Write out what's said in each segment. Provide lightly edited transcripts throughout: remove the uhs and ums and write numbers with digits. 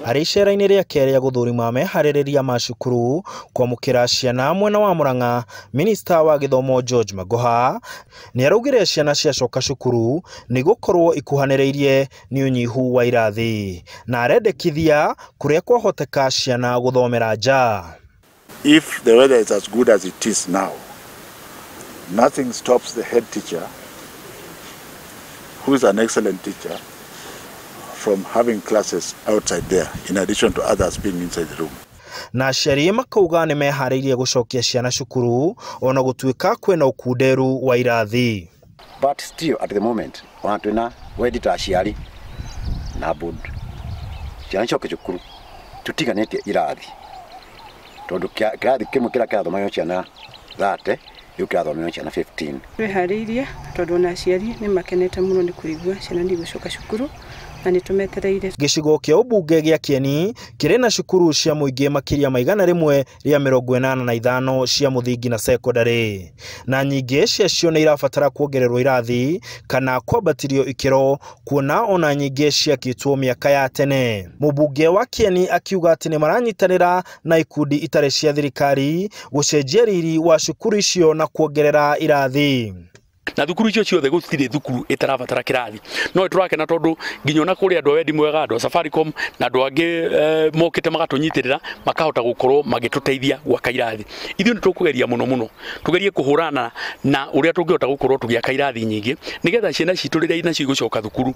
Arĩ icera-inĩ rĩake rĩa gũthũrima meharĩrĩria ma cukuru kwamũkĩra ciana mwena wa Murang'a, minista wa gĩthomo George Magoha nĩaraugire ciana ciacoka cukuru nĩ gũkorwo ikuhanĩrĩirie nĩ ũnyihu wa irathi na arendekithia kũrĩa kwahoteka ciana gũthomera nja. If the weather is as good as it is now, nothing stops the head teacher, who is an excellent teacher, from having classes outside there, in addition to others being inside the room. Na aciari makauga nĩ meharĩirie gũcokia ciana cukuru ona gũtuĩka kwĩna ũkunderu wa irathi. But still at the moment, ona twĩna wendi ta aciari na board, ciana icoke cukuru tutiganĩtie irathi, tondũ kĩrathi kĩmwe kĩrĩa kĩrathomagio ciana 30 rĩu kĩrathomagio ciana 15. Twĩharĩirie tondũ ona aciari nĩ makenete mũno nĩ kũigua ciana nĩ igũcoka cukuru na nĩ tũmetereire. Gĩcigo kĩa ũmbunge gĩa Kieni kĩrĩ na cukuru cia mũingĩ makĩria ma 185 cia mũthingi na cekondarĩ, na nyingĩ ciacio nĩ irabatara kuongererwo irathi kana kwambatirio ikĩro, kuona ona nyingĩ ciakĩtwo mĩaka ya tene. Mũmbunge wa Kieni akiuga atĩ nĩ maranyitanĩra na ikundi itarĩ cia thirikari gũcenjia riri wa cukuru icio na kuongerera irathi. Na thukuru icio ciothe gũtirĩ thukuru ĩtarabatara kĩrathi. No tũrakena tondũ nginya ona kũrĩ andũ a wendi mwega, andũ a Safaricom na andũ angĩ mokĩte magatũnyitĩrĩra makahota gũkorwo magĩtũteithia gwaka irathi. Ithuĩ nĩ tũkũgeria mũno mũno tũgerie kũhũrana na ũrĩa tũngĩhota gũkorwo tũgĩaka irathi nyingĩ nĩgetha ciana citũ rĩrĩa nacio igũcoka thukuru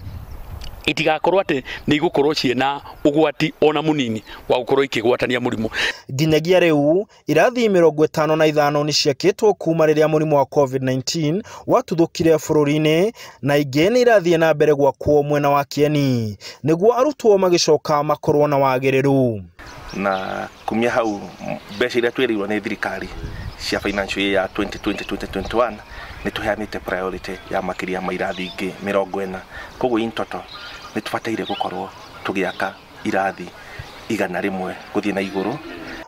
itigakorwo atĩ nĩ igũkorwo ciĩna ũgwati ona mũnini wa gũkorwo ikĩgwatania mũrimũ. Nginyagia rĩu irathi 55 nĩ ciakĩtwo kuma rĩrĩa mũrimũ wa COVID-19 watuthũkire bũrũri-inĩ, na ingĩ nĩ irathiĩ na mbere gwakwo mwena wa Kieni nĩguo arutwo magĩcoka makorwo na wagĩrĩru. Na kumia hau mbeca iria twĩrĩirwo nĩ thirikari cia financial year ya 2020-2021 nĩ tũheanĩte priority ya makĩria ma irathi ingĩ 40. Koguo in total nĩ tũbataire gũkorwo tũgĩaka irathi 100 gũthiĩ na igũrũ.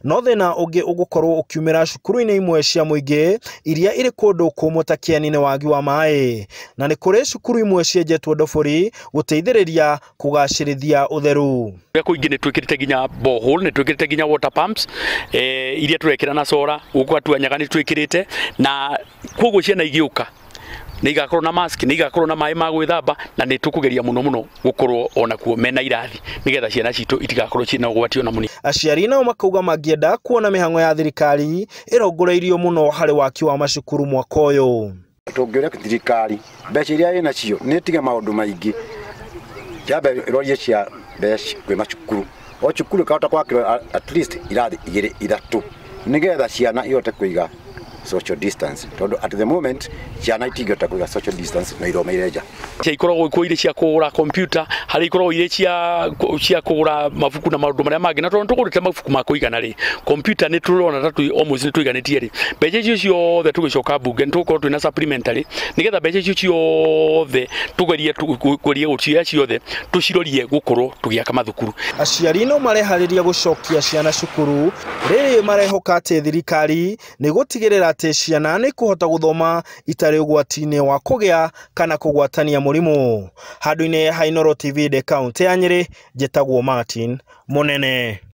No thĩna ũngĩ ũgũkorwo ũkiumĩra cukuru-inĩ imwe cia mũingĩ iria irĩ kũndũ kũmũ ta Kieni nĩ wagi wa maĩ, na nĩ kũrĩ cukuru imwe cienjetwo ndobori gũteithĩrĩria kũgacĩrithia ũtheru. Kũrĩa kũingĩ nĩ twĩkĩrĩte nginya borehole, nĩ twĩkĩrĩte nginya water pumps iria tũrekĩra na solar, gũkũ Atuanyaga nĩ twĩkĩrĩte, na koguo ciana igĩũka nĩ igakorwo na mask, nĩ igakorwo na maĩ ma gwĩthamba, na nĩ tũkũgeria mũno mũno gũkorwo ona kuo mena irathi nĩgetha ciana citũ itigakorwo ciĩna ũgwati ona mũnini. Aciari nao makauga mangĩenda kuona mĩhang'o ya thirikari ĩrongoreirio mũno harĩ waki wa macukuru mwaka ũyũ. Tũngĩũria thirikari mbeca iria ĩnacio nĩ ĩtige maũndũ maingĩ, yambe ĩrorie cia mbeca kwĩ macukuru, o cukuru ĩkahota gwakĩrwo at least irathi 2 3 nĩgetha ciana ihote kũiga social distance, tondũ at the moment ciana itingĩhota kũiga social distance na ithomeire nja. Cia ikoragwo kuo irĩ cia kũgũra computer, harĩa ikoragwo irĩ cia kũgũra mabuku na maũndũ marĩa mangĩ, na tondũ tũgũrĩte mabuku ma kũigana rĩ, computer nĩ tũrona ta almost nĩ tũiganĩtie rĩ, mbeca icio ciothe tũgĩcoka mbunge nĩ tũgũkorwo twĩna supplementary nĩgetha mbeca icio ciothe tũgerie kũgeria gũcioya ciothe tũcirorie gũkorwo tũgĩaka mathukuru. Aciari no mareharĩria gũcokia ciana cukuru rĩrĩ marehoka atĩ thirikari nĩ gũtigĩrĩra atĩ ciana nĩ kũhota gũthoma itarĩ ũgwati-inĩ wa kũgĩa kana kũgwatania mũrimũ. Handũ-inĩ ha Inooro TV ndĩ kaũntĩ ya Nyĩrĩ, njĩtagwo Martin Mũnene.